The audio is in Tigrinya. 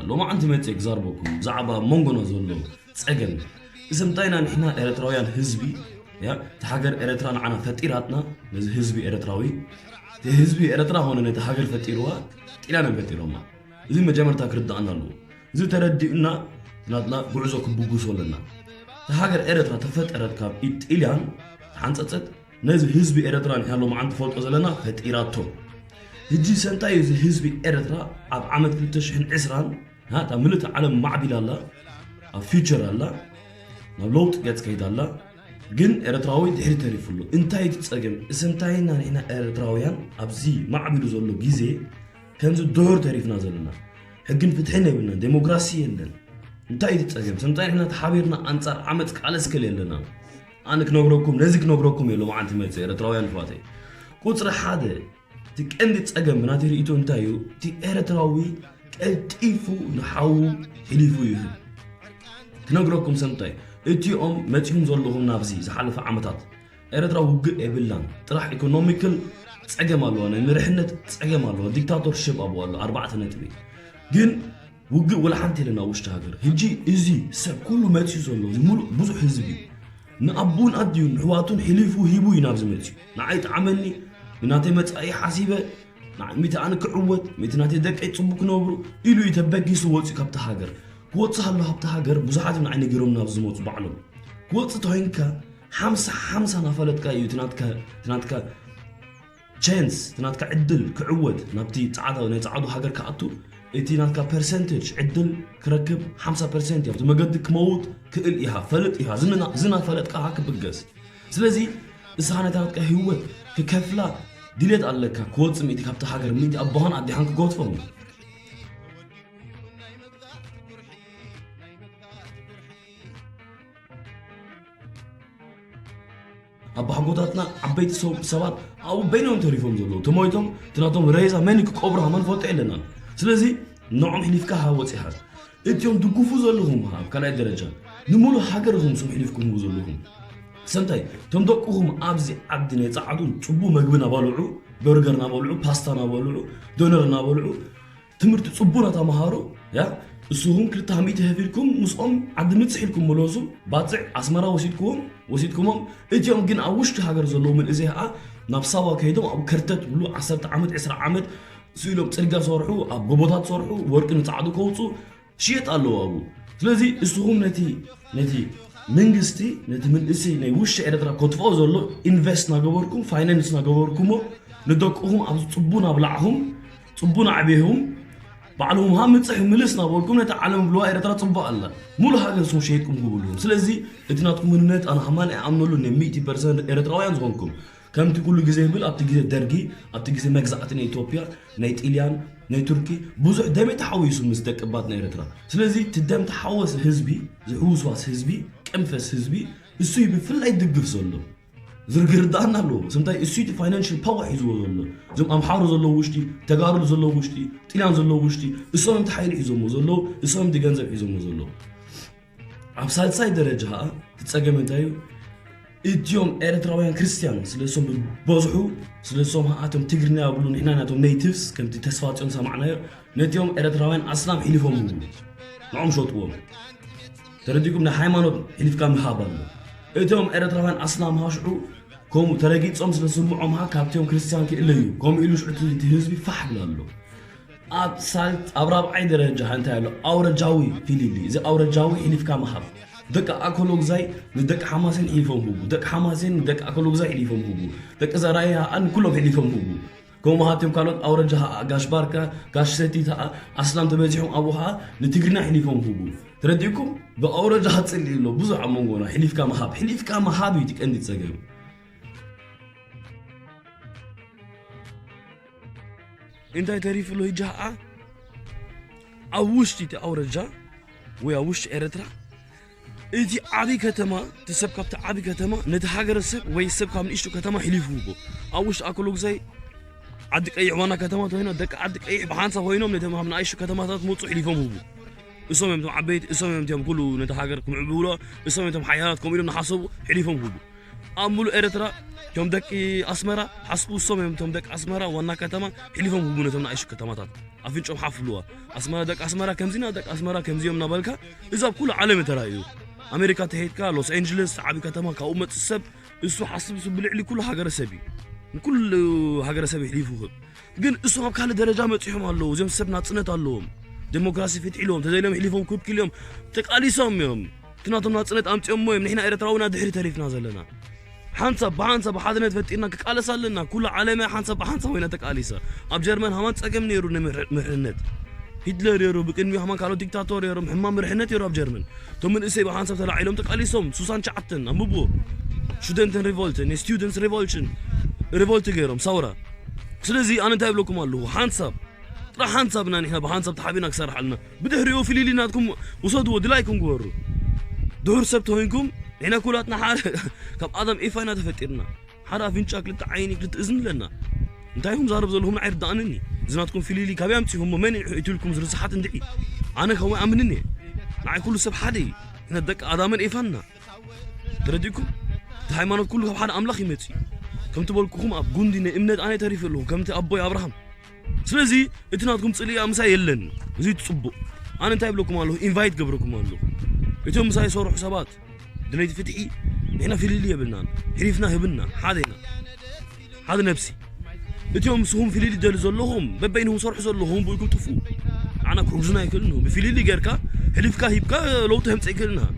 ሎማዓንቲ መፅእ ክዛርበኩም ብዛዕባ መንጎና ዘሎ ፀገም። እዚ እንታይና ንሕና ኤርትራውያን ህዝቢ፣ ያ፣ እቲ ሃገር ኤርትራ ንዓና ፈጢራትና፣ ነዚ ህዝቢ ኤርትራዊ፣ እቲ ህዝቢ ኤርትራ ኾነ ነቲ ሃገር ፈጢርዋ፣ ጢላንን ፈጢሮማ። እዚ መጀመርታ ክርዳእና ኣለዎ። እዚ ተረዲእና ናትና ጉዕዞ ክብጉሶ ኣለና። እቲ ሃገር ኤርትራ ተፈጠረት ካብ ኢድ ጢልያን ተሓንጸጸት፣ ነዚ ህዝቢ ኤርትራ ንሕና ሎማዓንቲ ፈልጦ ዘለና ፈጢራቶ። ሕጂ ሰንታይ እዚ ህዝቢ ኤርትራ ኣብ ዓመት ክልተ ሽሕን ዕስራን፣ ሃ፣ እታ ምልእቲ ዓለም ማዕቢላ ኣላ፣ ኣብ ፊውቸር ኣላ፣ ናብ ለውጢ ገጽ ከይዳ ኣላ። ግን ኤርትራዊ ድሕሪ ተሪፉ ኣሎ። እንታይ እቲ ጸገም? እዚ እንታይና ንሕና ኤርትራውያን ኣብዚ ማዕቢሉ ዘሎ ግዜ ከምዚ ድሑር ተሪፍና ዘለና? ሕግን ፍትሕን የብልናን፣ ዴሞክራሲ የለን። እንታይ እቲ ጸገም? ሰምታይ ንሕና ተሓቢርና ኣንጻር ዓመጽ ቃለስ ከል የለና። ኣነ ክነግረኩም፣ ነዚ ክነግረኩም እየ ሎማዓንቲ መጽእ ኤርትራውያን ኣሕዋተይ። ቁጽሪ ሓደ፣ እቲ ቀንዲ ጸገም ብናተይ ርእይቶ እንታይ እዩ? እቲ ኤርትራዊ ቀልጢፉ ንሓዉ ሕሊፉ ይህብ። ክነግረኩም ሰምታይ፣ እቲኦም መጺኹም ዘለኹም ናብዚ ዝሓለፈ ዓመታት ኤርትራ ውግእ የብላን። ጥራሕ ኢኮኖሚክል ጸገም ኣለዋ፣ ናይ መሪሕነት ጸገም ኣለዋ፣ ዲክታቶርሽፕ ኣብኡ ኣሎ፣ ኣርባዕተ ነጥቢ። ግን ውግእ ወላ ሓንቲ የለን ኣብ ውሽጢ ሃገር። ሕጂ እዚ ሰብ ኩሉ መጺኡ ዘሎ፣ እዚ ሙሉእ ብዙሕ ህዝቢ ንኣቡን ኣዲኡን ንሕዋቱን ሕሊፉ ሂቡ እዩ ናብዚ መጺኡ። ንዓይ ጥዓመኒ፣ ንናተይ መጻኢ ሓሲበ፣ ና-፣ ሚቲ ኣነ ክዕወት፣ ሚቲ ናተይ ደቀይ ጽቡቅ ክነብሩ ኢሉ እዩ ተበጊሱ ወጺኡ ካብቲ ሃገር። ክወጽእ ኣሎ ካብቲ ሃገር፣ ብዙሓት እዮም ንዓይ ነጊሮም ናብዚ ዝመጹ ባዕሎም። ክወጽእ ተኾይንካ፣ ሓምሳ ሓምሳ ናፈለጥካ እዩ እቲ ናትካ፣ እቲ ናትካ ቸንስ፣ እቲ ናትካ ዕድል ክዕወት፣ ናብቲ ጻዕዳ፣ ናይ ጻዕዱ ሃገር ክኣቱ፣ እቲ ናትካ ፐርሰንቴጅ ዕድል ክረክብ ሓምሳ ፐርሰንት እዩ። ኣብቲ መገዲ ክመውት ክእል ኢኻ፣ ፈልጥ ኢኻ። ዝና-፣ ዝናፈለጥካ ኢኻ ክብገስ። ስለዚ፣ ንስኻ ነታ ናትካ ህይወት ክከፍላ ድሌት ኣለካ። ክወጽእ ሚእቲ ካብቲ ሃገር፣ ሚእቲ ኣቦኻን ኣዴኻን ክገድፎም። ኣባሓጎታትና ዓበይቲ ሰብ-፣ ሰባት ኣብኡ በይኖም ተሪፎም ዘለዉ። ተሞይቶም፣ እቲ ናቶም ሬሳ መን ክቀብሮ ሃመን ፈልጦ የለናን። ስለዚ፣ ንዖም ሕሊፍካ ሃ ወጺኻ። እቲኦም ድጉፉ ዘለኹም ሃ፣ ኣብ ካልኣይ ደረጃ፣ ንምሉእ ሃገር ኢኹም ስም ሕሊፍኩም ህቡ ዘለኹም። ሰምታይ፣ እቶም ደቅኹም ኣብዚ ዓዲ ናይ ጸዓዱ ጽቡቕ መግቢ እናበልዑ፣ በርገር እናበልዑ፣ ፓስታ እናበልዑ፣ ዶነር እናበልዑ፣ ትምህርቲ ጽቡቕ እናተምሃሩ፣ ያ፣ ንስኹም ክልተ ሚእቲ ከፊልኩም ምስኦም ዓዲ ምጽሕ ኢልኩም ምለሱ። ባጽዕ ኣስመራ ወሲድኩዎም፣ ወሲድኩሞም። እቲኦም ግን ኣብ ውሽጢ ሃገር ዘለዉ መንእሰይ ኸኣ ናብ ሳዋ ከይዶም ኣብ ከርተት ብሉ ዓሰርተ ዓመት፣ ዕስራ ዓመት ስኢሎም ጽርግያ ሰርሑ፣ ኣብ ጎቦታት ሰርሑ፣ ወርቂ ንጻዕዱ ከውጹ፣ ሽየጥ ኣለዎ ኣብኡ። ስለዚ ንስኹም ነቲ፣ ነቲ መንግስቲ፣ ነቲ መንእሰይ ናይ ውሽጢ ኤርትራ ከጥፍኦ ዘሎ ኢንቨስት እናገበርኩም፣ ፋይናንስ እናገበርኩሞ፣ ንደቅኹም ኣብ ጽቡን ኣብላዕኹም፣ ጽቡን ኣዕቤኹም፣ ባዕልኹም ሃ ምጽሕ ምልስ እናበልኩም ነቲ ዓለም ብልዋ ኤርትራ ጽቡቕ ኣላ። ሙሉእ ሃገር ንስኹም ሸይጥኩም ክብሉ። ስለዚ እቲ ናትኩም መንነት ኣነ ሃማን ኣይኣምነሉን፣ ናይ ሚእቲ ፐርሰንት ኤርትራውያን ዝኾንኩም። ከምቲ ኩሉ ግዜ ይብል፣ ኣብቲ ግዜ ደርጊ፣ ኣብቲ ግዜ መግዛእቲ ናይ ኢትዮጵያ፣ ናይ ጢልያን፣ ናይ ቱርኪ፣ ብዙሕ ደም እዩ ተሓዊሱ ምስ ደቂ ባት ናይ ኤርትራ። ስለዚ እቲ ደም ተሓወሰ ህዝቢ፣ ዝሕውስዋስ ህዝቢ፣ ቅንፈስ ህዝቢ፣ እሱ እዩ ብፍላይ ድግፍ ዘሎ። ዝርግርዳእና ኣለዎ። ስምታይ እሱ እቲ ፋይናንሽል ፓወር ሒዝዎ ዘሎ። እዞም ኣምሓሩ ዘለዉ ውሽጢ፣ ተጋሩ ዘለዉ ውሽጢ፣ ጢልያን ዘለዉ ውሽጢ፣ እሶም እቲ ሓይሊ ሒዞሞ ዘለዉ፣ እሶም እቲ ገንዘብ ሒዞሞ ዘለዉ። ኣብ ሳልሳይ ደረጃ ኸኣ እቲ ጸገም እንታይ እዩ? እቲኦም ኤርትራውያን ክርስትያን ስለ እሶም ብበዝሑ፣ ስለ እሶም ኸኣ እቶም ትግርኛ ይብሉ፣ ንሕና ናቶም ኔቲቭስ፣ ከምቲ ተስፋጽዮን ሰማዕናዮ፣ ነቲኦም ኤርትራውያን ኣስላም ሒሊፎም ይህቡ። ንዖም ሸጥዎም። ተረዲእኩም? ናይ ሃይማኖት ሒሊፍካ ምሃብ ኣሎ። እቶም ኤርትራውያን ኣስላም ኸኣ ሽዑ ከምኡ ተረጊጾም ስለ ዝስምዖም ኸኣ ካብቲኦም ክርስትያን ክእለዩ፣ ከምኡ ኢሉ ሽዑ እቲ ህዝቢ ፋሕ ይብል ኣሎ። ኣብ ሳልት-፣ ኣብ ራብዓይ ደረጃ እንታይ ኣሎ? ኣውረጃዊ ፊሊሊ። እዚ ኣውረጃዊ ሒሊፍካ ምሃብ። ደቂ ኣኮሎግዛይ ንደቂ ሓማሴን ሒሊፎም ህቡ። ደቂ ሓማሴን ንደቂ ኣኮሎግዛይ ሒሊፎም ህቡ። ደቂ ዘራይ ኸኣ ንኩሎም ሒሊፎም ህቡ። ከምኡ ሃትዮም ካልኦት ኣውረጃ ኸኣ ጋሽ ባርካ፣ ጋሽ ሰቲት ኸኣ ኣስላም ተበዚሖም ኣብኡ ኸኣ ንትግርኛ ሒሊፎም ህቡ። ተረዲእኩም? ብኣውረጃ ኸኣ ጽልኢ ኣሎ። ብዙሕ ኣብ መንጎና ሒሊፍካ ምሃብ። ሒሊፍካ ምሃብ እዩ እቲ ቀንዲ ጸገም። እንታይ ተሪፉ ኣሎ? ሕጂ ኸኣ ኣብ ውሽጢ እቲ ኣውረጃ ወይ ኣብ ውሽጢ ኤርትራ፣ እቲ ዓቢ ከተማ፣ እቲ ሰብ ካብቲ ዓቢ ከተማ ነቲ ሃገረሰብ ወይ ሰብ ካብ ንእሽቶ ከተማ ሒሊፉ ይህቦ። ኣብ ውሽጢ ኣኮሎግዛይ ዓዲ ቀይሕ ዋና ከተማ እንተኾይና፣ ደቂ ዓዲ ቀይሕ ብሓንሳብ ኮይኖም ነቶም ኣብ ንኣሽቱ ከተማታት መጹ ሒሊፎም ህቡ። እሶም እዮም እቶም ዓበይቲ፣ እሶም እዮም እቶም ኩሉ ነቲ ሃገር ክምዕብሎ፣ እሶም እዮም እቶም ሓያላት፣ ከምኡ ኢሎም ንሓሰቡ ሒሊፎም ህቡ። ኣብ ሙሉእ ኤርትራ እቶም ደቂ ኣስመራ ሓስቡ እሶም እዮም። እቶም ደቂ ኣስመራ ዋና ከተማ ሒሊፎም ህቡ ነቶም ንኣሽቱ ከተማታት ኣፍንጮም ሓፍልዋ። ኣስመራ ደቂ ኣስመራ ከምዚና ደቂ ኣስመራ ከምዚኦም እናበልካ እዚ ኣብ ኩሉ ዓለም ተራእዩ። ኣሜሪካ ተሄድካ ሎስ ኤንጀለስ ዓቢ ከተማ ካብኡ መጽእ ሰብ እሱ ሓስብ እሱ ብልዕሊ ኩሉ ሃገረሰብ እዩ። ንኩሉ ሃገረሰብ ይሕሊፉ ህብ ግን እሱ ኣብ ካልእ ደረጃ መጺሖም ኣለዉ። እዚኦም ሰብ ናጽነት ኣለዎም። ዴሞክራሲ ፍትሒ ኣለዎም። ተዘይሎም ሕሊፎም ክብክል እዮም። ተቃሊሶም እዮም። እቲ ናቶም ናጽነት ኣምጺኦሞ እዮም። ንሕና ኤርትራውና ድሕሪ ተሪፍና ዘለና። ሓንሳብ ብሓንሳብ ብሓድነት ፈጢርና ክቃለስ ኣለና። ኩሉ ዓለመ ሓንሳብ ብሓንሳብ ኮይና ተቃሊሳ። ኣብ ጀርመን ሃማን ጸገም ነይሩ ንምሕርነት። ሂትለር ነይሩ፣ ብቅድሚኡ ሃማን ካልኦት ዲክታቶር ነይሮም። ሕማም ምርሕነት ነይሩ ኣብ ጀርመን። እቶም መንእሰይ ብሓንሳብ ተላዒሎም ተቃሊሶም። ሱሳን ሸዓተን ኣንብብዎ። ስቱደንትን ሪቮልትን፣ ስቱደንትስ ሪቮልሽን፣ ሪቮልት ገይሮም፣ ሳውራ። ስለዚ ኣነ እንታይ ይብለኩም ኣለኹ? ሓንሳብ፣ ጥራሕ ሓንሳብና ንሕና ብሓንሳብ ተሓቢና ክሰርሕ ኣለና። ብድሕሪኡ ፍልልይ ናትኩም ውሰድዎ፣ ድላይኩም ግበሩ። ድሑር ሰብ ተኾይንኩም፣ ንሕና ኩላትና ሓደ ካብ ኣዳም ኤፋ ኢና ተፈጢርና። ሓደ ኣፍንጫ፣ ክልተ ዓይኒ፣ ክልተ እዝኒ ኣለና። እንታይ ኢኹም ዛረብ ዘለኹም ንዓይ ርዳእንኒ። እዚ ናትኩም ፍልልይ ካበይ ኣምጺኹሞ? መን እዩ ኢትልኩም ዝርዝሓት እንድዒ? ኣነ ከምኡ ኣምንን እየ። ንዓይ ኩሉ ሰብ ሓደ እዩ። ንሕና ደቂ ኣዳምን ኤፋና። ተረዲእኩም? እቲ ሃይማኖት ኩሉ ካብ ሓደ ኣምላኽ ይመጽእ እዩ። ከምቲ በልኩኹም ኣብ ጉንዲ ናይ እምነት ኣነ ተሪፈ ኣለኹ፣ ከምቲ ኣቦይ ኣብርሃም። ስለዚ እቲ ናትኩም ጽልኢ ምሳይ የለን። እዚ ጽቡቕ። ኣነ እንታይ ይብለኩም ኣለኹ? ኢንቫይት ገብረኩም ኣለኹ። እቶም ምሳይ ዝሰርሑ ሰባት፣ ድለይቲ ፍትሒ፣ ንሕና ፍልልይ የብልናን። ሕሊፍና ህብና፣ ሓደ ኢና። ሓደ ነብሲ። እቲኦም ንስኹም ፍልልይ ደሊ ዘለኹም፣ በበይንኹም ሰርሑ ዘለኹም፣ ብኢልኩም ጥፍኡ። ንዓና ክሕግዙና ኣይክእልን እዮም። ብፍልልይ ጌርካ፣ ሕሊፍካ ሂብካ ለውጢ ከምጽእ ኣይክእልን።